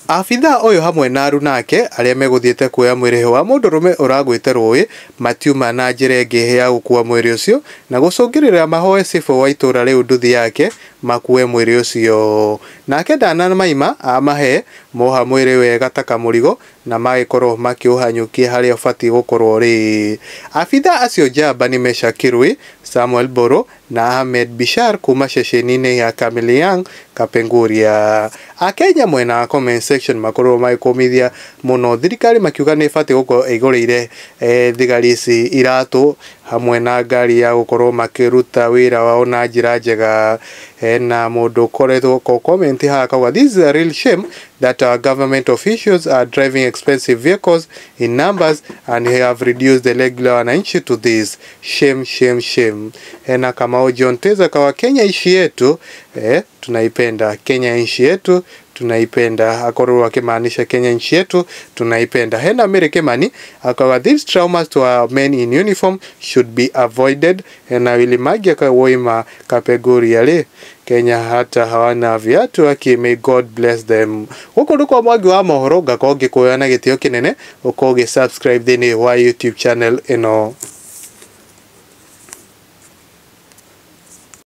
Abithaa ũyũ hamwe na aruna ake arĩa megũthiĩte kuoya mwĩrĩ wa mũndũrũme ũragwĩte rũĩ matiuma na njĩra ĩngĩ ya gũkua mwĩrĩ ũcio na gũcũngĩrĩria mahoe cibũ wa itũra rĩu nduthi yake makue mwĩrĩ ũcio. Nake ndanamaima amahe moha mwĩrĩ wega ta kamũrigo na magĩkorwo makĩũhanyũkia harĩa ũbatiĩ gũkorwo ũrĩ. Abithaa acio njamba nĩ Meshack Kirui, Samuel Mburu na Ahmed Bishar kuma ceceni-inĩ ya Kamiliang Kapenguria. Akenya mwena wa comment section makorwo magĩkũmithia mũno thirikari makiuga nĩ ĩbatiĩ gũkorwo ĩgũrĩire thigari ici iratũ hamwe na ngari ya gũkorwo makĩruta wĩra wao na njĩra njega. Hena mũndũ ũkoretwo ko comment haha akauga, "This is a real shame that our government officials are driving expensive vehicles in numbers and have reduced the regular wananchi to this. Shame, shame, shame." Hena Kamau John Teza kawa, "Kenya nchi yetu, tunaipenda. Kenya nchi yetu tunaipenda." Akorwo akimaanisha Kenya nchi yetu tunaipenda. Hena Mary Kimani akawa, "These traumas to our men in uniform should be avoided." Hena Willy Magi akawoima Kapenguria rĩ Kenya hata hawana viatu aki, may God bless them. Gũkũ nĩ kwa Mwangi wa Mohoro, ngakorwo ngĩkuoya na gĩtĩo kĩnene ũkorwo ũgĩ subscribe thĩinĩ wa YouTube channel ĩno.